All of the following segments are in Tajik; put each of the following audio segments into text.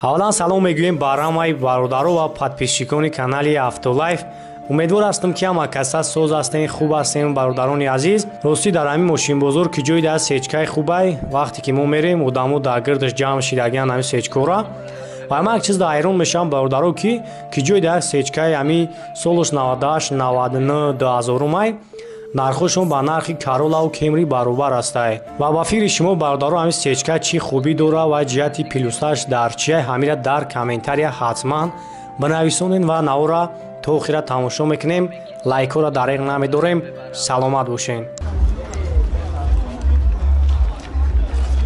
Аввалан салом мегӯем ба рамаи бародаро ва подписчикони канали Автолайф. Умедвор ҳастам, ки ҳама каса соз ҳастем, хуб ҳастем, бародарони азиз. Ростӣ дар ҳамин мошинбозор, ки ҷой дар сечкаи хубай, вақте ки мо мерем, одамо дар гирдаш ҷамъ шидагиян ҳамин сечкора. Ва ман як чиз дар ҳайрон мешавам, бародаро, ки ҷой дар сечкаи ҳамин солаш 98, 99, 2000 май нархҳошон ба нархи Каролаву Кемри баробар ҳастай. Ва ба фикри шумо, бародаро, ҳамин сечка чӣ хубӣ дора ва ҷиҳати плюсаш дар чия, ҳамира дар комментария ҳатман бинависонед ва навора то охира тамошо мекунем. Лайкҳоро дареғ намедорем. Саломат бошед.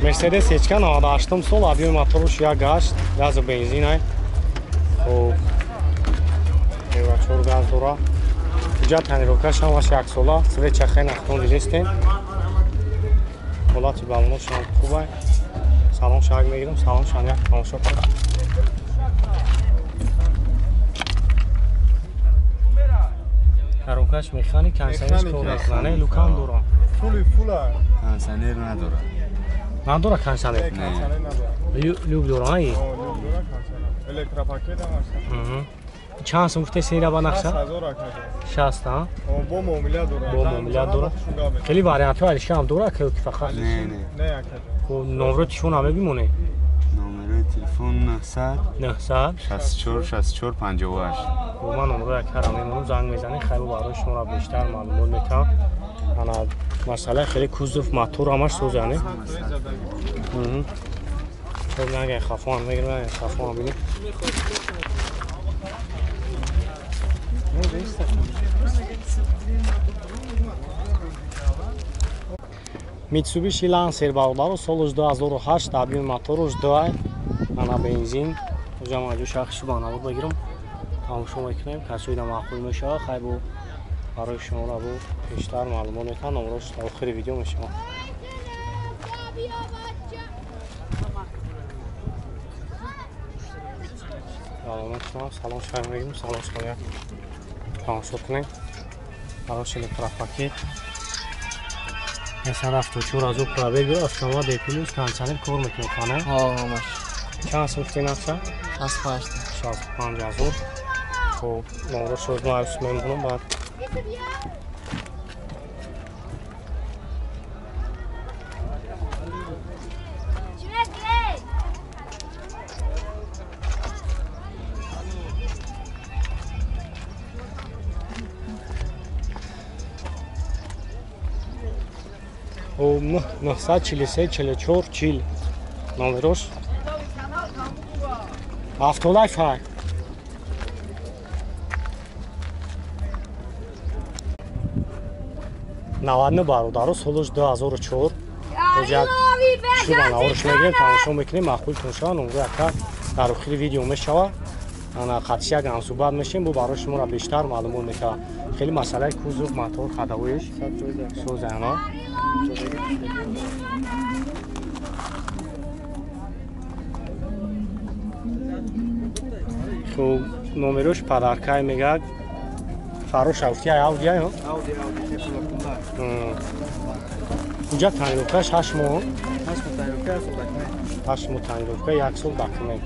Мерседес сечка 98 сол, объёми моторуш 1.8, газу бензинай. Хуб, чор газ дора. Ҳуҷҷат тонировкаш ҳамаш яксола, свет чахаи нахтон дидистем. Ҳолати балоношам хубай. Салон шаг мегирам, салон шан як тамошо кунам. Коробкаш механик, кондиционерш кор мекунад, не? Люкам дора. Фули фула. Кондиционер надора. Надора кондиционер? Не, люк дора, ай? Люк дора, кондиционер. Электропакет ҳам аст. Чанд сум гуфте сера ба нақша? 60, а? Бо муомила дора. Бо муомила дора. Хеле вариантҳо алишка ҳам дора, ки фақат не, не. Не, акаҷон. Хуб, номеро телефон ҳам мебимонӣ? Номерои телефон 900 900 64 64 58. Хуб, ман номеро якара мемонам, занг мезанем, хайр, барои шуморо бештар маълумот метаҳам. Ана масъала хеле кузов, мотор ҳамаш созане. Хуб, нага хафо ҳам мегирам, хафо ҳам бинем. Mitsubishi Lancer, бародаро, солаш 2008, объёми моторуш 2, ана бензин. Ҳоҷам аҷо шахси ба навор бигирам, тамошо мекунем, касоида маъқул мешавад, хай бо барои шуморо бо пештар маълумот метаҳам, номерош дар охири видео мешавад. Салом шаг мегирем, салом шаг тамошо кунем. Барош электропакет 174 ҳазор пробег, автомат плюс, кондиционер кор мекунад, хана? Ҳа, ҳамаш. Чанд сум гуфтӣ нақша? 65. 65 ҳазор. Хуб, номерош ман мемонам баъд. О, 943 44 40 номерош. Автолайф ҳай. 99, бародаро, солаш 2004. Боз як шуба наворш мегирем, тамошо мекунем, маъқултон шава, номро яка дар охири видео мешава. Ана қатъи як ҳамсӯҳбат мешем, бо барои шуморо бештар маълумот метавад. Хеле масъалаи кузов, мотор, ходовоиш созана. Хуб, номерош падаркай мегӯяд. Фарош афти Ауди, ай? Ауди, Ауди, Ҳуҷҷат тонировкаш 8 моҳ. 8 моҳ тонировка, 1 сол документ. 8 моҳ тонировка, 1 сол документ.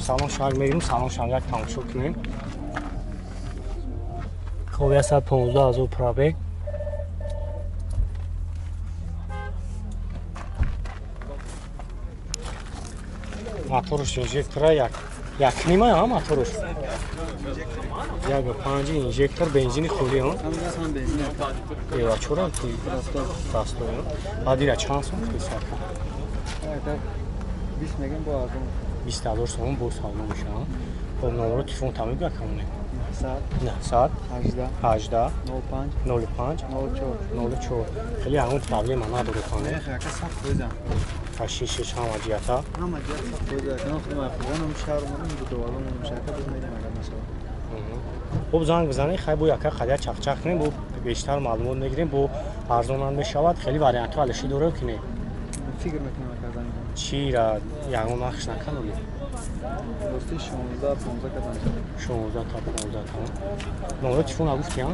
Салон шаг мегирем, салон шаг як тамошо кунем. Хуб, 115 ҳазор пробег. Моторш инжектора як нима, ҳа, моторш. 1.5 инжектор, бензини холӣ, ҳа? Ева, чора ки простой, ҳа? Баъд ира чанд сум гуфтӣ сарка? 20 мегам бо арзон. 20 ҳазор сомон бо савдо мешавад. Хуб, номеро телефон та мегӯяд камоне? 900 900 18 18 05 05 04 04. Хеле ягон проблема надорад, хане? Не, яка сахт фоизам. Шиш ҳама ҷиҳата? Ҳама ҷиҳат сахт фоиза. Канал худам афғонам, шаҳр монам, дудовалам монам, шаҳрка боз медиҳам агар нашавад. Хуб, занг бизанед, хай бо яка қадия чақчақ кунем, бо бештар маълумот мегирем, бо арзонам мешавад. Хеле вариантҳо алиши дорад ки не? Фикр мекунам ака занг бизанам. Чира ягон нақш наканоли? Рости 16 15 кадан. 16 та 15 та. Номеро телефон гуфтӣ, ҳа?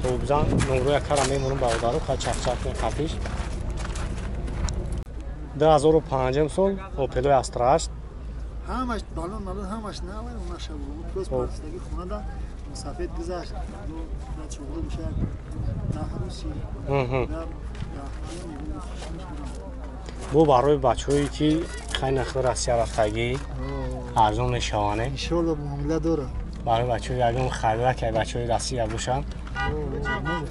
Хуб, занг номеро якара мемонам, бародаро, хай чақчақ кунем қатиш. 2005 сол Opel Astra 8. Ҳамаш балон малон ҳамаш нав наша просто партидаги хонада мусафед гузашт ду чуғлу меша даҳруси. Бо барои бачаҳое ки хай нахи Россия рафтагӣ арзон мешаване. Иншоалло муомила дорад. Барои бачаҳои ягон харидор ки бачаҳои Россия бошанд.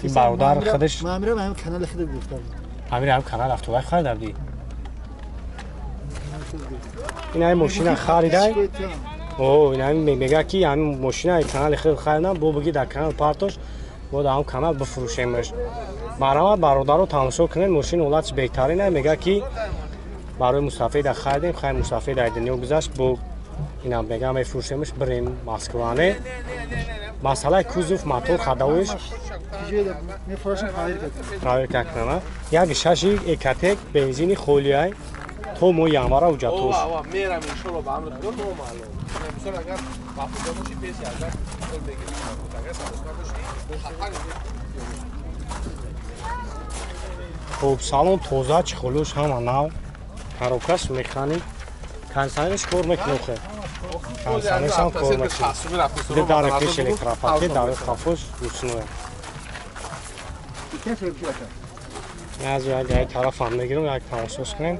Ин бародар худаш ман амирам ҳамин канали худаш гуфта буд. Амир ҳам канал автолайф харида будӣ? Ин ҳамин мошина харидай. О, ин ҳамин мега ки ҳамин мошина канали худ харидам, бо биги дар канал партош, бо дар ҳам канал бифурӯшемаш. Марҳамат бародаро тамошо кунед, мошин ҳолатш беҳтарин ай. Мега ки барои мусафеда харидем, хай мусафеда ай дунё гузашт, бо инам мега мефурӯшемаш, бирем Москване. Масъалаи кузов, мотор, ходовоиш проверка кунам. Як шаши экатек бензини холиай то моҳи январа ҳуҷҷатош. Хуб, салон тоза, чехолуш ҳама нав, коробкаш механик, кондиционерш кор мекунад охе. Кондиционершам кор мекунад. Дар пеш электропакет, дар қафош ручное. Аз як ҷои тарафам мегирам, як тамошош кунем.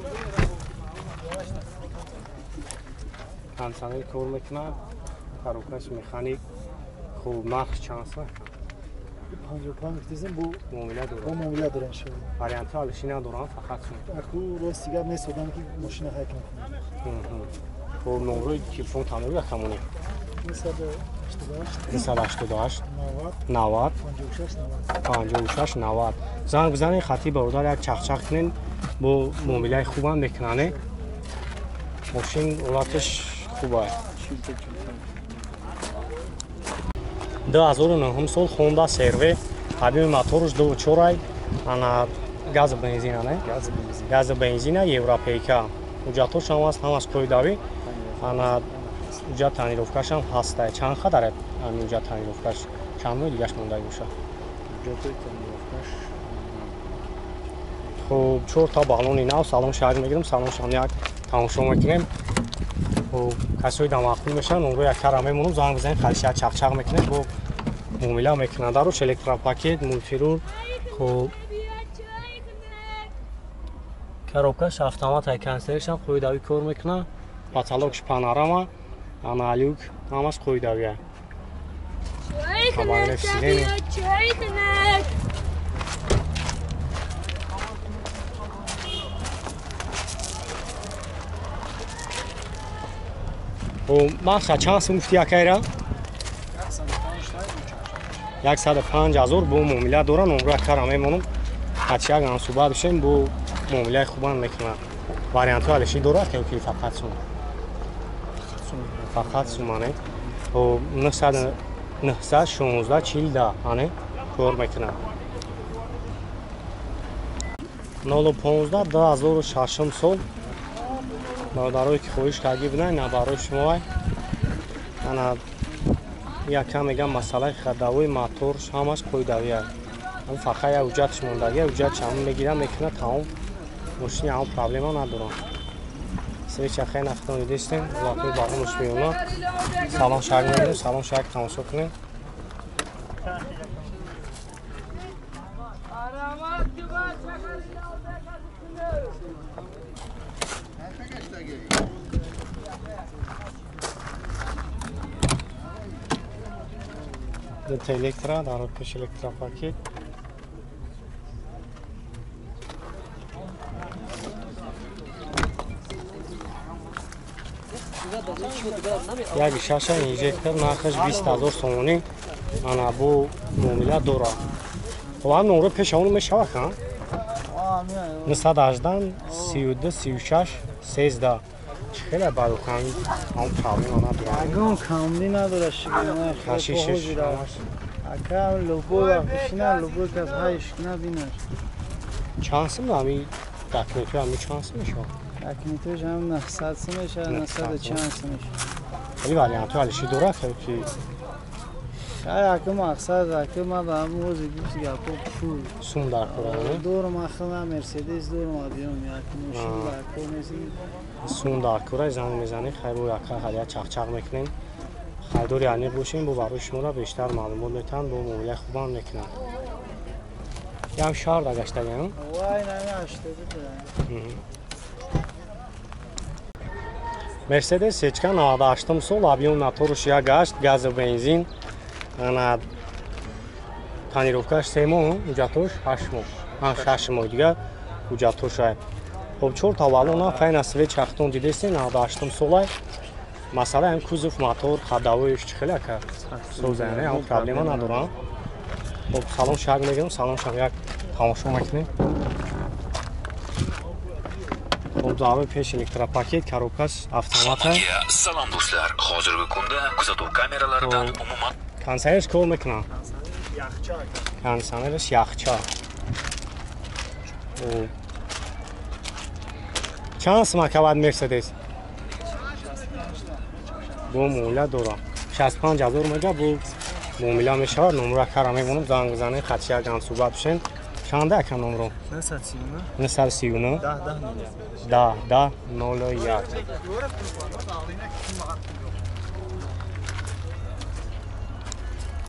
Кондиционер кор мекунад, коробкаш механик. Хуб, нарх чанд аст? 55 дизем бо муомила дорад. Бо муомила дорад иншоалло. Вариантҳо алиши надоранд, фақат сум. Аку рост дигар нест одам ки мошина ҳай кунад. Хуб, номрои телефон тамоми рақамоне? 988 988 90 56 56 90. Занг бизанед, хати бародар як чахчах кунед, бо муомилаи хубам мекунане. Мошин ҳолаташ хуб аст. 2009 сол Honda CR-V, ҳабими моторш 2.4 ай, ана гази бензина, не? Гази бензина, европейка. Ҳуҷҷатош ҳам аст, ҳамаш қоидавӣ. Ана ҳуҷҷат тонировкашам ҳаст. Чанд қадар ҳамин ҳуҷҷат тонировкаш? Чанд моҳи дигаш мондаги бошад? Ҳуҷҷатои тонировкаш Хуб, 4 та баллони нав, салон шаҳр мегирем, салон шам як тамошо мекунем. Хуб, касои да маъқул мешаванд, онро яккара мемонам, занг бизанем, харишия чақчақ мекунем, бо муомила мекунанд. Дарош электропакет, мультирул. Хуб, коробкаш автомат ай, кондиционершам қоидавӣ кор мекунад, потолокш панорама, ана люк ҳамаш қоидавӣ. Махша чанд сум гуфти якайра? 105 ҳазор бо муомила дорам, номро яккара мемонам. Ҳатчи як ҳамсӯҳбат бошем, бо муомилаи хубам мекунам. Вариантҳо алиши дорад ки фақат сум? Фақат сумане. 916 40 ане кор мекунам. 015 2006 сол бародарое ки хоҳиш карди бинай, на барои шумо. Ана якам мегам масъалаи ходовои моторш ҳамаш қоидавӣ аст. Фақат як ҳуҷҷатш мондагӣ, ҳуҷҷатш ҳам мегирам, мекунад, тамом. Мошини ҳам проблема надорам. Свеча хеле нахтон дидистем, ҳолатҳои барномаш меёна. Салон шаҳр мегирем, салон шаҳр тамошо кунем. Дута электро, дар пеш электропакет. Як шаша инжектор нархаш 20 ҳазор сомонӣ, ана бо муомила дорад. Хуб, ҳам номро пеш он мешавад, ха? 918 32 36 13. Чӣ хеле барохан ҳам проблема надорад. Ягон камли надорад, шигана Кашишиш. Ака любой вақт бишина, любой кас ҳайш кунад бинаш. Чанд сум ҳамин документҳо ҳамин чанд сум мешавад? Документҳош ҳам 900 сум мешавад, 900 чанд сум мешавад. Вале вариантҳо алиши дорад ки Хай ака мақсад ака ма да музи гуфти гапо пул. Сум дар кора. Дорум ахла Мерседес дорум абиём як мошин дар кор нест. Сум дар кора занг мезанӣ, хай бо яка ҳадия чақчақ мекунем. Харидори аниқ бошем, бо барои шуморо бештар маълумот метаҳанд, бо муомилаи хубам мекунанд. Ям шаҳр да гаштагиам? Вай, на 82. Мерседес сечка 98 сол, объем моторш 1.8, газ ва бензин. Ана тонировкаш 3 моҳ, ҳуҷҷатош 8 моҳ. 6 моҳ дига ҳуҷҷатош ай. Хоб 4 та баллона, файна свет чахтон дидесте, 98 солай. Масала ҳам кузов, мотор, ходовоиш чӣ хеле ака? Созане, ҳам проблема надорам. Хоб салон шаг мегирам, салон шам як тамошо мекунем. Хоб зави пеш электропакет, коробкаш автомата. Салом do'stlar. Hozirgi kunda kuzatuv kameralaridan umuman Кондиционерш кор мекунам. Кондиционерш яхча. Чанд сум акавад Мерседес? Бо муомила дорам. 65 ҳазор мега бо муомила мешавад. Номро кара мемонам, занг бизанед, хатши як ҳам суҳбат бишем. Чанда ака номро? 939 939 10 10 10 10 01.